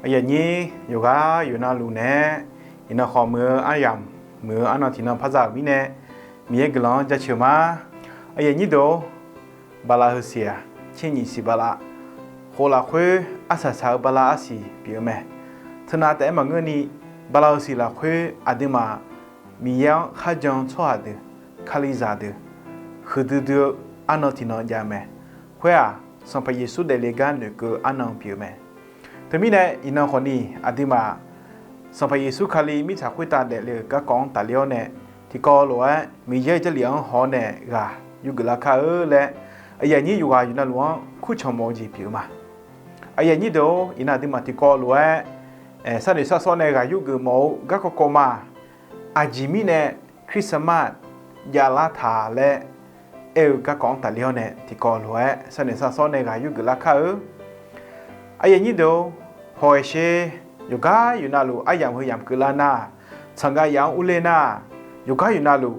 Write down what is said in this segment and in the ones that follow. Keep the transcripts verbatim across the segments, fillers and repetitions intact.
Aqyuif aqnyir yawqghaq yawqnavluf naeq-aer, iqnan khawf muiq-eu aryamq, muiq-eu arnan tiqnan par za-euq mirnae, Miqyaer guiqlanq-anr jaceuq ma. Aqyuif aqnyir deuq-or, bala heusiq-aq, tser nyiq siq bala, khof lafkhoer arsaq saq-eu bala arsiq pyeuf-eu mae. Teunav taef-aer maqngeurni, bala heusiq lafkhoer aqduimaf Miqyaer-anr kharjan-eu tsawrhaq deuq, Kalizaq deuq, huiqdui dui-eu arnan tiqnan jav-eu mae. Khoer-aq, Sanqpaq Yeqsur daefle gar noeqkeuv-eu arnan pyeuf-eu mae. Teumirnae iqnan khawfni aqduimaf Sanqpaq Yeqsur Kali mirtsaq khoertav daefle-euq garkawv-anr tafler-awr nae, tiqkawv lof-aer Miqyaer-euq Jarlif-anr haw-awr nae ghaq yurgeuf lar kar-eu laer, aqyuif aqnyir yawqghaq yawqnavluf-anr kurcawq mawf-eu jeq pyeuf-eu ma. Aqyuif aqnyir deuq-or, iqnan aqduimaf tiqkawv lof-aer sharnoeq sharsawr nae ghaq yurgeuf mawf-eu garkawv kawv ma. Aqjeq mirnae Christmas javlar taq laer aer-eu garkawv-anr tafler-awr nae tiqkawv lof-aer sharnoeq sharsawr nae ghaq yurgeuf lar kar-eu. Aqyuif aqnyir deuq-or, hawghae sher, yawqgar yawqnavluf aryamq heu yamq keuvlar nar, tsanqgav yaf-anr urler nar, yawqgar yawqnavluf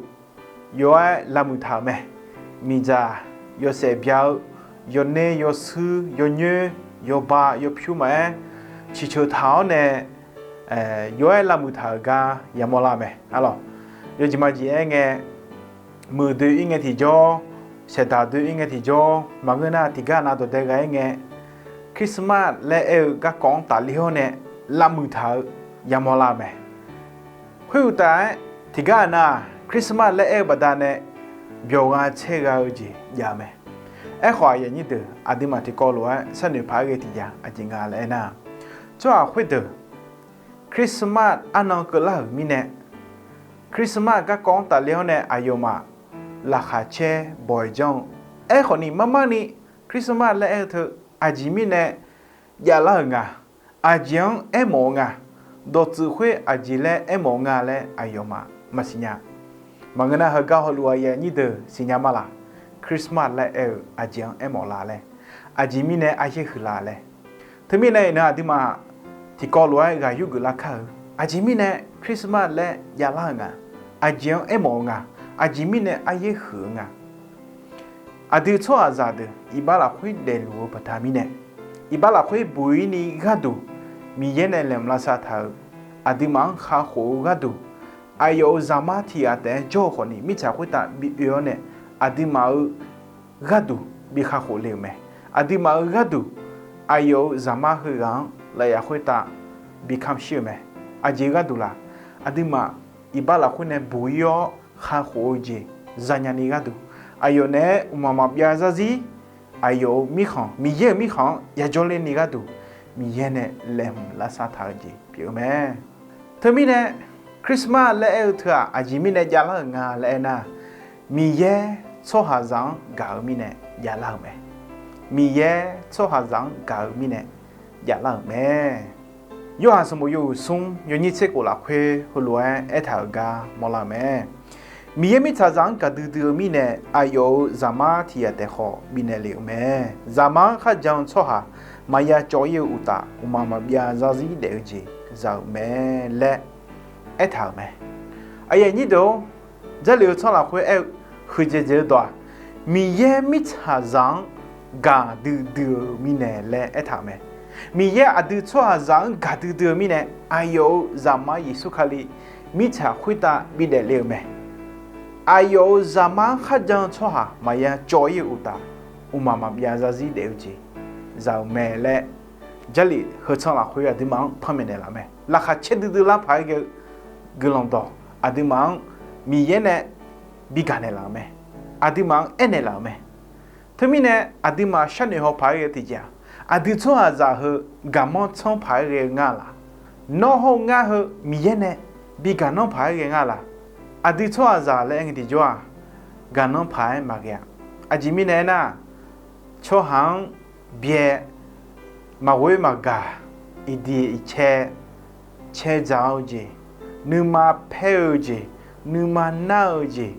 yawf-aer lavmuiq taq-euq mae. Miqdzaq yawshaef bya-eu, yawner yawshuir, yawnyoer, yawba yawpyur maqaer, ciqceuq taq-awr nae yawf-aer lavmuiq taq-euq gar yamawr lar mae. Arlawq, yawjeq majeq aer ngae, muiqdoe ir ngae tiqjawr, saeqdaq doe ir ngae tiqjawr maqngeur nar, tiqgar nav dawqdae gha-aer ngae, Christmas laer aer-eu garkawv-anr tafler-awr nae lavmuiq taq-eu yamawr lar-eu mae. Khoeruqtaf-aer, tiqgar nav-aq Christmas laer aer-eu baqdanae byawq gha caer gha-eu jeq jav-eu mae. Aerkhawf aqyuif aqnyir deuq, aqduimaf tiqkawv lof-aer sharnoeq paq-aer ghae tiqjav aqjeq nga laer aernar, tsawrhaq khoerdeuq Christmas arnan keuvlar-euq mirnae, Christmas garkawv-anr tafler-awr nae aqyawfmaf laqkhaq caer bawq-aeq janr-eu. Aerkhawfni marmarni Christmas laer aer-eu teu aqjeq mirnae javlar-euq nga, aqjeq-anr aermawf-eu nga, dawqtsuif khoer aqjeq laer aermawf-eu nga laer aqyawfmaf maqsiq nya. Maqngeur nar, heugar hawluf aqyuif aqnyir deuq siqnya ma laq? Christmas laer aer-eu aqjeq-anr aermawf la laer, aqjeq mirnae aryaer huiq la laer. Teumirnae iqnan aqduimaf tiqkawv lof-aer ghaq yurgeuf lar kar-eu. Aqjeq mirnae Christmas laer javlar-euq nga, aqjeq-anr aermawf-eu nga, aqjeq mirnae aryaer huiq-eu nga. Aqdui tsawrhaqzaq deuq iqbax lafkhoer daefluf-eu baqda mirnae, iqbax lafkhoer buq-ir ni gharduq Miqyaer nae laeqhmq lavsav taq-euq, aqduimaf-anr kakhof-eu gharduq, aqyawf-euq zaqmar tiq ghaq taef-aer jawr-eu khawfni mirtsaq khoertav bi oe-awr nae, aqduimaf-euq gharduq bi kakhof le-euq mae. Aqduimaf-euq gharduq, aqyawf-euq zaqmar heughaq-anr lafyaf khoertav bi kamq shir-euq mae. Aqjeq gharduq laq? Aqduimaf iqbax lafkhoer nae buq-ir-awr kakhof-eu jeq zanya ni gharduq, aqyawf naeq-aer mqmaq maqbyav zarzir, aqyawf-euq mirkhanq, Miqyaer-euq mirkhanq-anr yajawr ler ni gharduq, Miqyaer nae laeqhmq lavsav taq-eu jeq pyeuf-eu mae. Teumirnae, Christmas laer aer-eu teu-aq, aqjeq mirnae javlar-euq nga laer aernar, Miqyaer tsawrhaqzaq-anr gaq-eu mirnae javlar-euq mae. Miqyaer tsawrhaqzaq-anr gaq-eu mirnae javlar-euq mae. Yorhaq sanqbof yawhuiq smr yawnyir tser khof lafkhoer heulof-aer aertaq-euq gar mawrlar-eu mae. Miqyaer mirtsaqzaq-anr gaqdui dui-eu mirnae, aqyawf-euq zaqmar tiq ghaq taef khawf bifnaeq lef-euq mae. Zaqmar-anr kharjan-eu tsawrhaq maqya cawv-ir-eu uqtaf, mqmaq maqbyav zarzir daef-eu jeq za-euq mae laer aertaq-euq mae. Aqyuif aqnyir deuq-or, Jarlif-eu tsanr lafkhoer aer-eu huiqdzaeq dzaeq-eu dawq-aq, Miqyaer mirtsaqzaq-anr gaqdui dui-eu mirnae laer aertaq-euq mae. Miqyaer aqdui tsawrhaqzaq-anr gaqdui dui-eu mirnae, aqyawf-euq zaqmar Yeqsur Kali mirtsaq khoertav bidaef le-euq mae. Aqyawf-euq zaqmar-anr kharjan-eu tsawrhaq maqya cawv-ir-eu uqtaf, mqmaq maqbyav zarzir daef-eu jeq za-euq mae laer, Jarlif heu tsanr lafkhoer aqduimaf-anr panmaeq naeqlaf-eu mae. Laqkhaq caer duidui lar paq-aer ghae-eu guiqlanq dawq aqduimaf-anr Miqyaer nae bi gaq naeqlaf-euq mae. Aqduimaf-anr aernaeq laf-euq mae. Teumirnae aqduimaf sharnoeq haw paq-aer ghae-eu tiqjeq-aq, aqdui tsawrhaqzaq heu gaqmanr tsanr paq-aer ghae-eu nga laq? Nawr hawr-eu ngar heu Miqyaer nae bi gaqnanr paq-aer ghae nga laq? Aqdui tsawrhaqzaq laer aer ngae tiqjawr-aq, gaqnanr paq-aer maqghae-a. Aqjeq mirnae aernar, tsawrhaq-anr byae maqghoer maqgaq, iqdiq iqcae, caedzaq-eu jeq, nuima paer-eu jeq, nuima nar-eu jeq,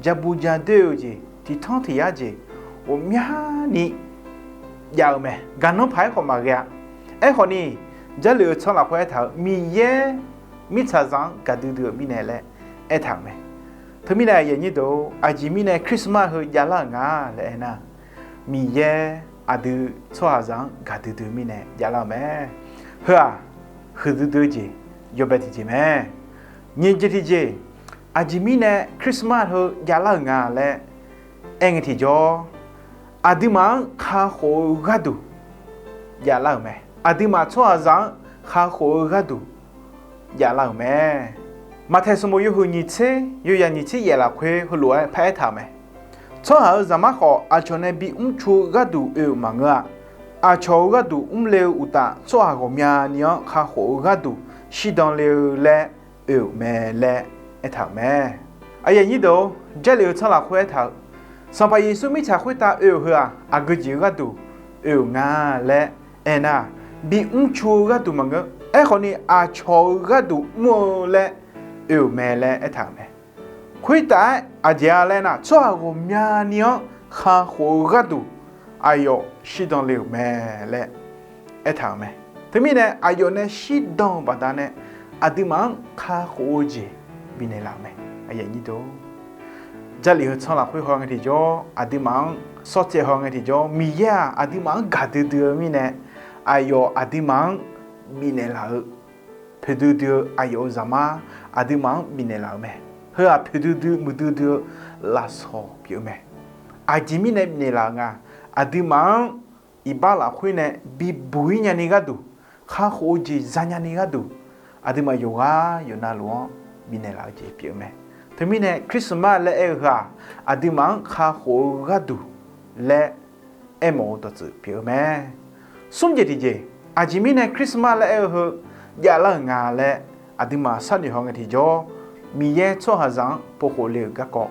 jabu jadoer-eu jeq, tiqtanr tiq yar jeq, ghawqmyani jav-eu mae. Gaqnanr paq-aer khawf maqghae-a. Aerkhawfni, Jarlif-eu tsanr lafkhoer aertaq-euq Miqyaer mirtsaqzaq-anr gaqdui dui-eu mirnae laer aertaq-euq mae. Teumirnae aqyuif aqnyir deuq, aqjeq mirnae Christmas heu javlar-euq nga laer aernar, Miqyaer aqdui tsawrhaqzaq-anr gaqdui dui-eu mirnae javlar-euq mae. heu-aq, huiqdui dui-eu jeq yawbae tiqjeq mae. Nyiq jeq tiqjeq, aqjeq mirnae Christmas heu javlar-euq nga laer aer ngae tiqjawr, aqduimaf-anr kakhof-eu gharduq javlar-euq mae. Aqduimaf tsawrhaqzaq-anr kakhof-eu gharduq javlar-euq mae. Maqtaeq sanqbof yawhuiq nyiq tser, yawyaq nyiq tser yaef lafkhoer heulof-aer paraer taq-euq mae. Tsawrhaq-euq zaqmar khawf, aqcawq nae bimr cu-eu gharduq oe-euq maqngeur-a. Aqcawq-euq gharduq mrle-eu uqtaf, tsawrhaq ghawqmyani-anr kakhof-eu gharduq shirdan le-eu laer oe-euq mae laer aertaq-euq mae. Aqyuif aqnyir deuq-or, Jarlif heu tsanr lafkhoer aertaq-euq, Sanqpaq Yeqsur mirtsaq khoertav oe-euq heu-aq, aqgeu jeq-eu gharduq oe-euq nga laer aernar, bimr cu-eu gharduq maqngeur. Aerkhawfni, aqcawq-euq gharduq mr-eu laer oe-euq mae laer aertaq-euq mae. Khoertav-aer aqjeq-a laer nar, tsawrhaq ghawqmyani-anr kakhof-eu gharduq aqyawf shirdan le-euq mae laer aertaq-euq mae. Teumirnae aqyawf nae shirdan-euq baqdanae aqduimaf-anr kakhof-eu jeq bifnaeq laf-euq mae. Jarlif heu tsanr lafkhoer haw ngae tiqjawr, aqduimaf-anr sawrtsaev haw ngae tiqjawr, Miqyaer-aq aqduimaf-anr gaqdui dui-eu mirnae, aqyawf aqduimaf-anr bifnaeq laf-eu, poeqdui dui-eu aqyawf-euq zaqmar aqduimaf-anr bifnaeq laf-eu mae. Heu-aq poeqdui dui muiqdui dui-eu lafsawq pyeuf-eu mae. Aqjeq mirnae bifnaeq laf-eu nga, aqduimaf-anr iqbax lafkhoer nae bibuq-ir nyani gharduq, kakhof-eu jeq zanya ni gharduq, aqduimaf yawqghaq yawqnavluf-anr bifnaeq laf-eu jeq pyeuf-eu mae. Teumirnae Christmas laer aer-eu heu-aq, aqduimaf-anr kakhof-eu gharduq laer aermawf-eu dawqtsuif pyeuf-eu mae. Smr jeq tiqjeq, aqjeq mirnae Christmas laer aer-eu heu javlar-euq nga laer aqduimaf sharnoeq haw ngae tiqjawr, Miqyaer tsawrhaqzaq-anr povkhof le-euq garkawv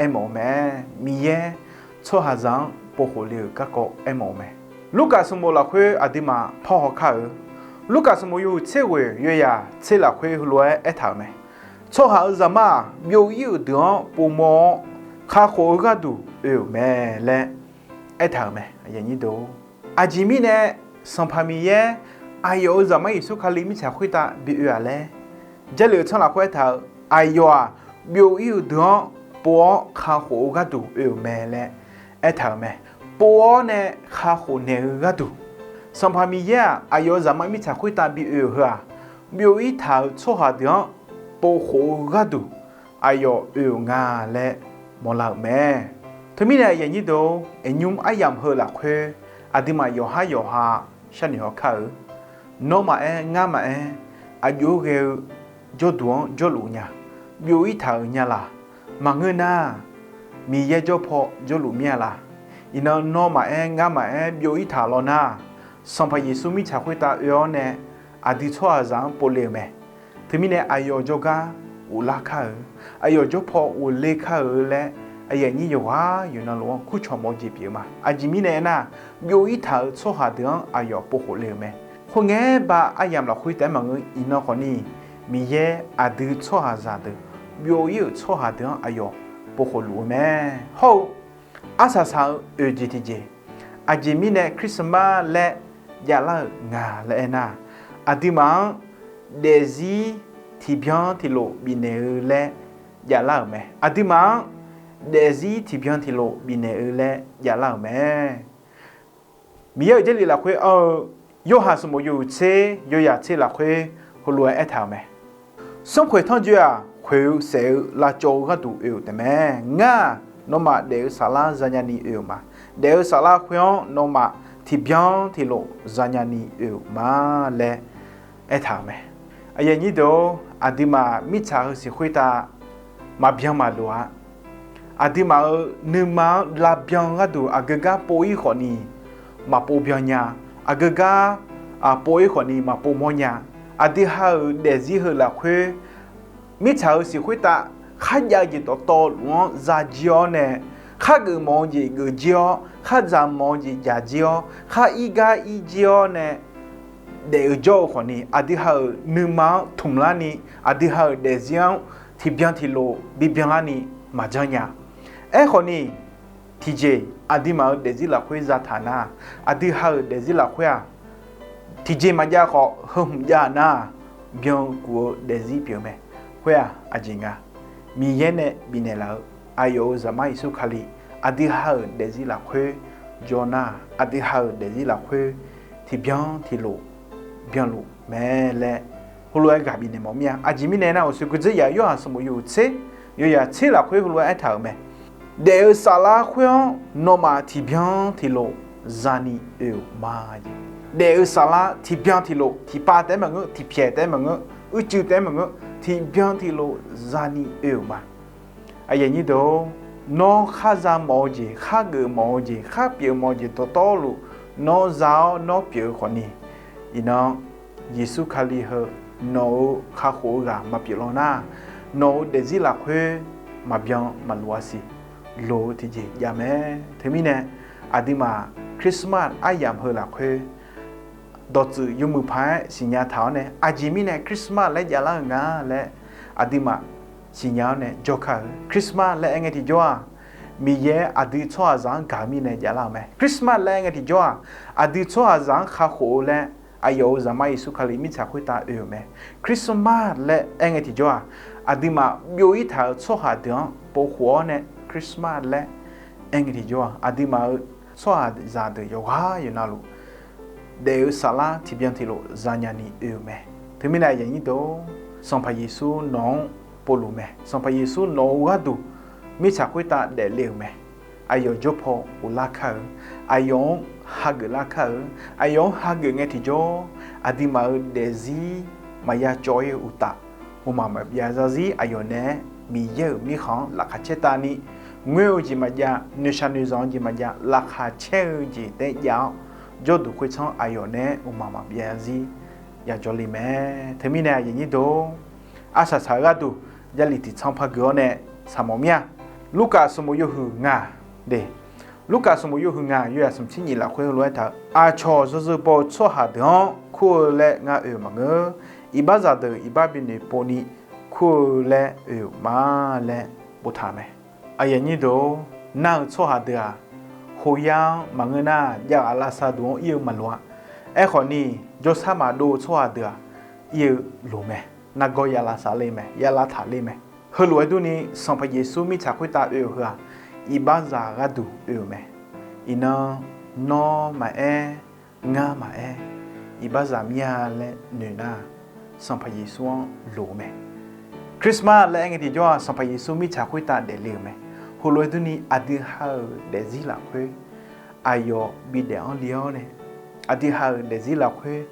aermawf-eu mae. Miqyaer tsawrhaqzaq-anr povkhof le-euq garkawv aermawf-eu mae. Lurkaf sanqbof lafkhoer aqduimaf parhaw kar-eu. Lurkaf sanqbof yawhuiq tser ghoeq yawyaq tser lafkhoer heulof-aer aertaq-euq mae. Tsawrhaq-euq zaqmar-aq, byov-ir-euq deuq-anr povmawr-awr, kakhof-eu gharduq oe-euq mae laer aertaq-euq mae. Aqjeq mirnae Sanqpaq Miqyaer aqyawf-euq Zaqmar Yeqsur Kali mirtsaq khoertav bi oe-aq laer, Jarlif-eu tsanr lafkhoer aertaq-euq, aqyawf-aq, byov-ir-euq deuq-anr pov-awr kakhof-eu gharduq oe-euq mae laer aertaq-euq mae. Pov-awr nae kakhof naeq-eu gharduq, Sanqpaq Miqyaer-aq, aqyawf-euq Zaqmar mirtsaq khoertav bi oe-euq heu-aq, byov-ir taq-euq tsawrhaq deuq-anr povkhof-eu gharduq aqyawf oe-euq nga laer mawrlar-euq mae. Teumirnae aqyuif aqnyir deuq-or, aqnymr aryamq heu lafkhoer aqduimaf yawqhar yawqha sharnoeq haw kar-eu. Nawr maqaer, ngar maqaer, aqjox-aer ghae-eu jawrduq-anr jawrluf nya, byov-ir taq-euq nya laq. Maqngeur nar, Miqyaer jawr paw jawrluf mir-a laq. Iqnan nawr maqaer, ngar maqaer, byov-ir taq law nar, Sanqpaq Yeqsur mirtsaq khoertav oe-awr nae aqdui tsawrhaqzaq-anr povle-euq mae. Teumirnae aqyawf jawrgar ghoflar kar-eu, aqyawf jawr paw ghofler kar-eu laer, aqyuif aqnyir yawqghaq yawqnan luf-anr kurcawq mawf-eu jeq pyeuf-eu ma. Aqjeq mirnae aernar, byov-ir taq-euq tsawrhaq deuq-anr aqyawf povkhof le-euq mae. Khoerngae ba aryamq lafkhoer taef-aer maqngeur, iqnan khawfni Miqyaer aqdui tsawrhaqzaq deuq byov-ir-euq tsawrhaq deuq-anr aqyawf povkhof luf-eu mae. Hawr-eu arsaq saq-eu oeq jeq tiqjeq, aqjeq mirnae Christmas laer javlar-euq nga laer aernar, aqduimaf-anr daefzir tiqbyan tiqlof bifnaeq-eu laer javlar-euq mae. Aqduimaf-anr daefzir tiqbyan tiqlof bifnaeq-eu laer javlar-euq mae. Miqyaer-euq Jarlif lafkhoer anr-eu Yorhaq sanqbof yawhuiq tser yawyaq tser lafkhoer heulof-aer aertaq-euq mae. Smrkhoeq tanrjoe-aq, khoeq-eu saef-eu lavcawv-eu gharduq oe-euq taefmae. Ngar-aq, nawmaf daef-eu saflar zanya ni oe-euq ma. Daef-eu saflar khoer-anr nawmaf tiqbyan tiqlof zanya ni oe-euq ma laer aertaq-euq mae. Aqyuif aqnyir deuq-or, aqduimaf mirtsaq heu siq khoertav maqbyan maqloq-a. Aqduimaf-euq nuima-anr lavbyan gharduq aqgeu gar pov-ir khawfni maqpov byan nya. Aqgeu gar pov-ir khawfni maqpov mawr nya. Aqdui ha-euq daefzir heu lafkhoer, mirtsaq heu siq khoertav kharjav-eu jeq dawqtawvluf-anr zajir-awr nae, khargeuf mawf-eu jeq geuf jir-awr, khardzaq mawf-eu jeq dzaq jir-awr, khar ir gar ir jir-awr nae, daef-eu jawr-eu khawfni, aqdui ha-euq nuima-anr tmq larni, aqdui ha-euq daefzir-anr tiqbyan tiqlof bibyan larni maqjanr nya. Aerkhawfni, tiqjeq aqduimaf-euq daefzir lafkhoer zataq nar, aqdui ha-euq daefzir lafkhoer-aq, tiqjeq maqjav khawf heu hmq jav nar, byan kuf-eu daefzir pyeuf mae. Khoer-aq aqjeq nga. Miqyaer nae bifnaeq laf-eu aqyawf-euq Zaqmar Yeqsur Kali aqdui ha-euq daefzir lafkhoer jawr nar, aqdui ha-euq daefzir lafkhoer tiqbyan tiqlof byanluf mae laer heulof-aer ghaq bifnaeq mawf mir-a. Aqjeq mirnae aernar, uqshoe gurdzeur yaf Yorhaq sanqbof yawhuiq tser, yawyaq tser lafkhoer heulof-aer aertaq-euq mae. Daef-eu saflar khoer-anr nawmaf tiqbyan tiqlof zani oe-euq ma. Daef-eu saflar tiqbyan tiqlof, tiqpav taef-aer maqngeur, tiqpyaeq taef-aer maqngeur, uicuiv taef-aer maqngeur, tiqbyan tiqlof zani oe-euq ma. Aqyuif aqnyir deuq-or, nawr khar za mawf-eu jeq, khar geuf mawf-eu jeq, khar pyeuf mawf-eu jeq dawqtawvluf nawr za-awr nawr pyeuf-eu khawfni, iqnan Yeqsur Kali heu nawq-euq kakhof-eu ghaq maqpyeuf law nar, nawq-euq daefzir lafkhoer maqbyan maqluf-a siq, loq-eu tiqjeq jav mae. Teumirnae aqduimaf Christmas aryamq heu lafkhoer dawqtsuif yawmuiq paq-aer siqnya taq-awr nae, aqjeq mirnae Christmas laer javlar-eu nga laer aqduimaf siqnya-awr nae jawrkar-eu. Christmas laer aer ngae tiqjawr-aq, Miqyaer aqdui tsawrhaqzaq-anr gaq-eu mirnae javlar-euq mae. Christmas laer aer ngae tiqjawr-aq, aqdui tsawrhaqzaq-anr kakhof-eu laer aqyawf-euq Zaqmar Yeqsur Kali mirtsaq khoertav oe-euq mae. Christmas laer aer ngae tiqjawr-aq, aqduimaf byov-ir taq-euq tsawrhaq deuq-anr povkhof-awr nae Christmas laer aer ngae tiqjawr-aq, aqduimaf-euq tsawrhaqzaq deuq yawqghaq yawqnavluf daef-eu saflar tiqbyan tiqlof zanya ni oe-euq mae. Teumirnae aqyuif aqnyir deuq-or, Sanqpaq Yeqsur nawq-anr povluf mae. Sanqpaq Yeqsur nawq-euq gharduq mirtsaq khoertav daefle-euq mae. Aqyawf jawrpaw uvlar kar-eu, aqyawf-anr hageuf lar kar-eu, aqyawf-anr hageuf ngae tiqjawr, aqduimaf-euq daefzir maqya cawv-ir-eu uqtaf, mqmaq maqbyav zarzir aqyawf naeq-aer Miqyaer-euq mirkhanq-anr laqkhaq caertavni, ngoer-eu jeq maqjav, noeqshaq noeqzanq-eu jeq maqjav, laqkhaq caer-eu jeq taef-aer jav-awr, jawrduq khoertsanr aqyawf naeq-aer mqmaq maqbyav zarzir yajawr le mae. Teumirnae aqyuif aqnyir deuq-or, arsaq saq-eu gharduq Jarlif tiqtsanr par geuf-awr nae saqmawf mir-a. Lurkaf sanqbof yawhuiq ngaq de. Lurkaf sanqbof yawhuiq ngaq yawyaq smq tser nyif lafkhoer heulof-aer taq-eu, aqcawq yawzeu baw-eu tsawrhaq deuq-anr kur-eu laer ngar oe-euq maqngeur. Iqbaxzaq deuq iqbax binoeq povni kur-eu laer oe-euq ma laer boftaq-euq mae. Aqyuif aqnyir deuq-or, nar-eu tsawrhaq deuq-aq, khoyar-anr maqngeur nar, javghaq lavsav duq-anr ir-eu maqloq-a. Aerkhawf ni, jawrsar maqdov-eu tsawrhaq deuq-aq, ir-eu loq mae. Nargawr ya lavsav ler mae, ya lavtaq ler mae. Heulof-aer durni, Sanqpaq Yeqsur mirtsaq khoertav oe-euq heu-aq, iqbaxzaq gharduq oe-euq mae. Iqnan, nawr maqaer, ngar maqaer, iqbaxzaq mir-a laer noeq nar, Sanqpaq Yeqsur-anr loq-eu mae. Christmas laer aer ngae tiqjawr-aq, Sanqpaq Yeqsur mirtsaq khoertav daefle-euq mae. Heulof-aer durni, aqdui ha-euq daefzir lafkhoer aqyawf bidaef-anr le-awr nae, aqdui ha-euq daefzir lafkhoer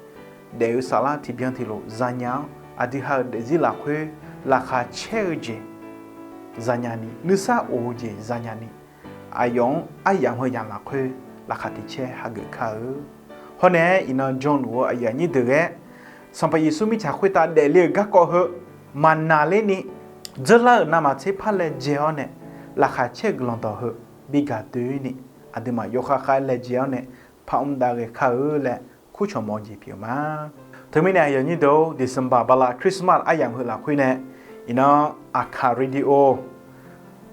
daef-eu saflar tiqbyan tiqlof zanya-anr, aqdui ha-euq daefzir lafkhoer laqkhaq caer-eu jeq zanya ni, nuisar of-eu jeq zanya ni, aqyawf-anr aryamq heu yamq lafkhoer laqkhaq tiq caer hageuf kar-eu. Hawr nae-aer iqnan janluf-eu aqyuif aqnyir deuq ghae, Sanqpaq Yeqsur mirtsaq khoertav daefle-euq garkawv heu maqnaqler ni, dzeurlar-euq navmaqtser par laejae-awr nae, laqkhaq caer-eu guiqlanq dawq heu bi gaq doeni, aqduimaf yawkhav khav-aer laejae-awr nae, par mr dav ghae kar-eu laer kurcawq mawf-eu jeq pyeuf-eu ma. Teumirnae aqyuif aqnyir deuq-or, December bala Christmas aryamq heu lafkhoer nae, iqnan Aqkaq radio,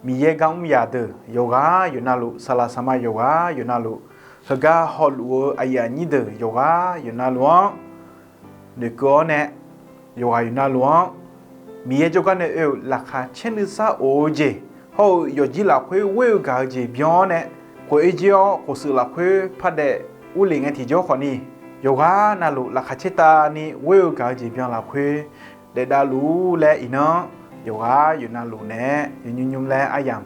Miqyaer gar mr yaq deuq yawqghaq yawqnavluf, saqlaq saqma yawqghaq yawqnavluf, heugar hawluf-eu aqyuif aqnyir deuq yawqghaq yawqnavluf-anr noeqkeuv-awr nae, yawqghaq yawqnavluf-anr Miqyaer jawrgar nae oe-euq laqkhaq caer nuisar of-eu jeq, hawr-eu yawqjir lafkhoer ghoer-eu gaq-eu jeq byan-awr nae, khof-ir jir-awr khofshuif lafkhoer par daef urle ngae tiqjawr khawfni, yawqghaq navluf laqkhaq caertavni ghoer-eu gaq-eu jeq byan lafkhoer daefdav luf-ur laer iqnan yawqghaq yawqnavluf nae-aer yawnymr nymr laer aryamq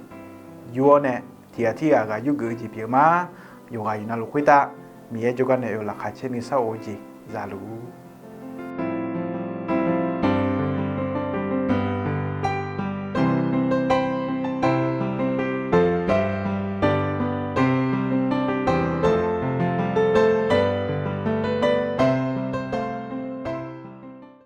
yur-awr nae, tiqghaq tirghaq ghaq yurgeuf-eu jeq pyeuf-eu ma. Yawqghaq yawqnavluf khoertav Miqyaer jawrgar nae oe-eu laqkhaq caer nuisar of-eu jeq za luf-ur.